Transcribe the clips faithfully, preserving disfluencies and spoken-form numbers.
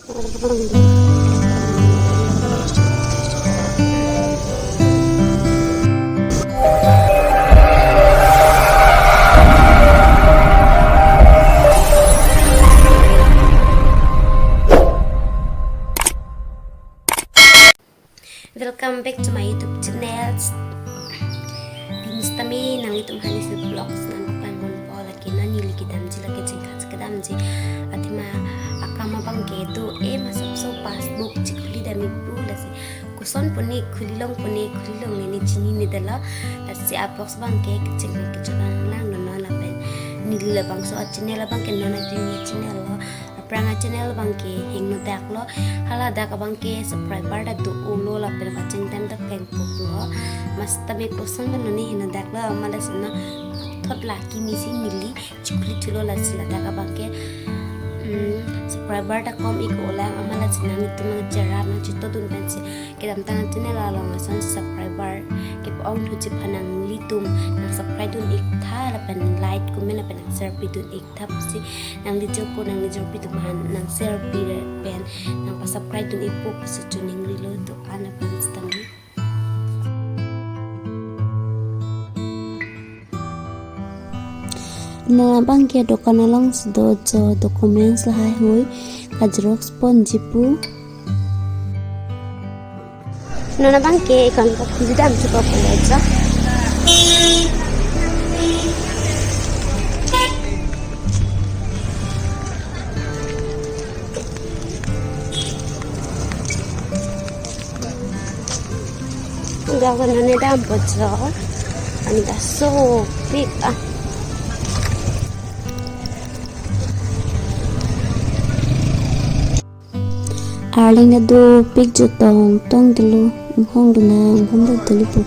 Welcome back to my YouTube channel. Pini sitame nanglitum aphan isi vlogs nangpaklang ponpo, lake non neli kedamji lake chingkhat kedamji. Athema akam abang ke do-e masapso passbook chekhuli dam-ik pu lasi. Koson pune khuli long pune khuli longle ne chininedetlo. Lasi a vlogs abang ke kecheng kechot lang non non lapen neli labangso a channel abang ke non a channel lo. Aphrang a channel abang ke hingno dak lo, hala dak abang ke subscriber ta do-olo lapen watching time ta kengpuk lo. Mas tame koson ban noni hingno dak lo, amat lasi na thot laki misi neli chekhuli thulo lasi ladak abang ke, mm, subscriber ta kom-ik olang, amat lasi nanglitum nangcherap nangchitodun pensi kedamtang a channel along ason subscriber ke-ong thuji aphan nanglitum nang subscribe dun-ik tha lapen like, comment lapen nang share pidun-ik tha pusi nangli jirpo nangli jirpi atum aphan nang share pi pen nang pa subscribe dun-ik pu pusi choningrilo do-an aphan sitame. Non abang ke dokan alongsi do jo documents lahai hui ka-xerox ponji pu. Non abang ke ikon kakhuli dam chuko pulo jo. Dak non ne dampo jo. Ani ta sopik ah. Arleng ta dopik jo, tongtong dolo, inghong dona, inghong ta dolo pu.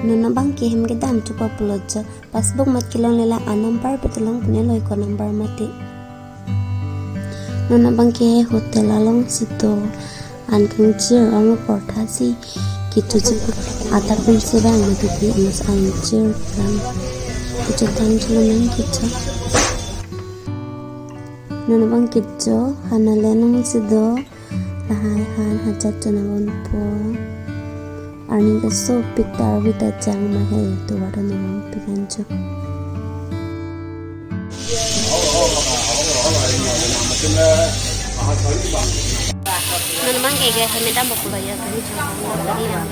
Non abang ke hem kedam chuko pulo jo, passbook mat kelongle la a number pu ta long pune loi ko number mati. Non abang ke hotel alongsi do, an kangchir ong portha si kechoji pu, adap pen si bang mati pi amas an chir lang kecho than chilo nang kecho. Non abang ke jo, han alen alongsi do, lahai han hajat chonabonpo. Arni ta sopik ta arvi ta jang ma he, tovar ta nonpik an jo. Non abang ke ke hem dampo pulo jo, kami jo, kami lang.